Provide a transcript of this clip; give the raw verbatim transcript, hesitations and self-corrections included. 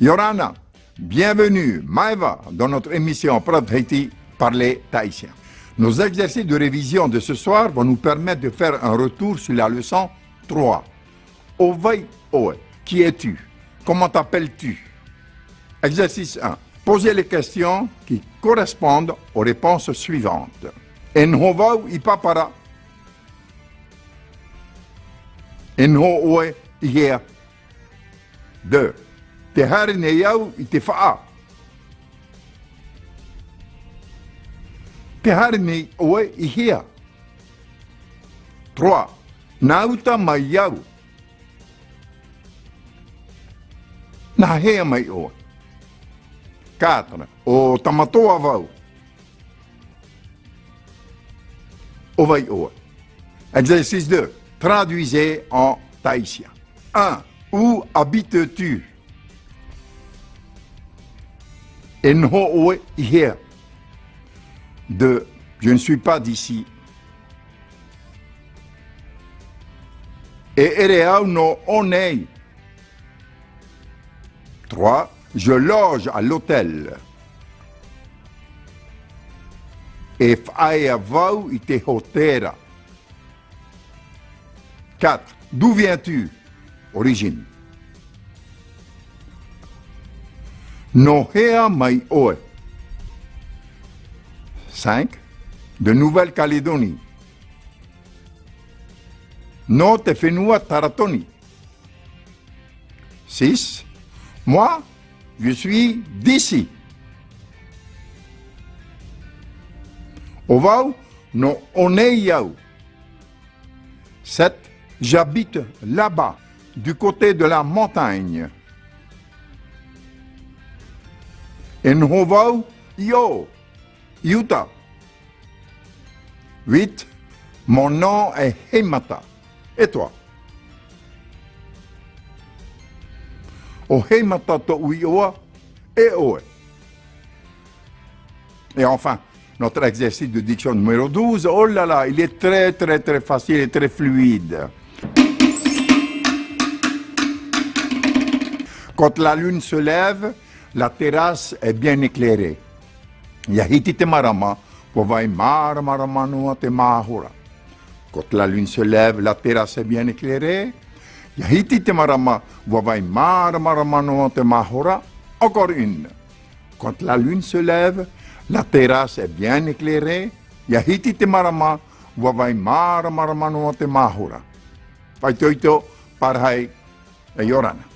ʻIa ora na, bienvenue, maeva, dans notre émission Parau Tahiti, Parler Tahitien. Nos exercices de révision de ce soir vont nous permettre de faire un retour sur la leçon trois. ʻO vai ʻoe? Qui es-tu? Comment t'appelles-tu? Exercice un. Posez les questions qui correspondent aux réponses suivantes. E noho vau i Papara. E noho ʻoe i hea? Deux. Tē haere nei au i te faʻa. Tē haere nei ʻoe i hea? Trois. Nā uta mai au. Nā hea mai ʻoe? Quatre. ʻO Tamatoa vau. ʻO vai ʻoe? Exercice deux. Traduisez en tahitien. Un. Où habites-tu? E noho ʻoe i hea? Deux. Je ne suis pas d'ici. E ʻere au nō ʻō nei. Trois. Je loge à l'hôtel. E faʻaea vau i te hōtēra. Quatre. D'où viens-tu? Origine. Nō hea mai ʻoe? Cinq. De Nouvelle-Calédonie. Nō te fenua Taratoni. Six. Moi, je suis d'ici. ʻO vau, nō ʻō nei au. Sept. J'habite là-bas, du côté de la montagne. E noho vau i ʻō, i uta. Huit. Mon nom est Heimata. Et toi? ʻO Heimata tōʻu iʻoa, e ʻoe? Et enfin, notre exercice de diction numéro douze, oh là là, il est très, très, très facile et très fluide. Quand la lune se lève, la terrasse est bien éclairée. ʻIa hiti te marama, ʻua vai māramarama noa te māhora. Quand la lune se lève, la terrasse est bien éclairée. ʻIa hiti te marama, ʻua vai māramarama noa te māhora. Encore une. Quand la lune se lève, la terrasse est bien éclairée. ʻIa hiti te marama, ʻua vai māramarama noa te māhora. Faʻaitoito, pārahi, ʻia ora na.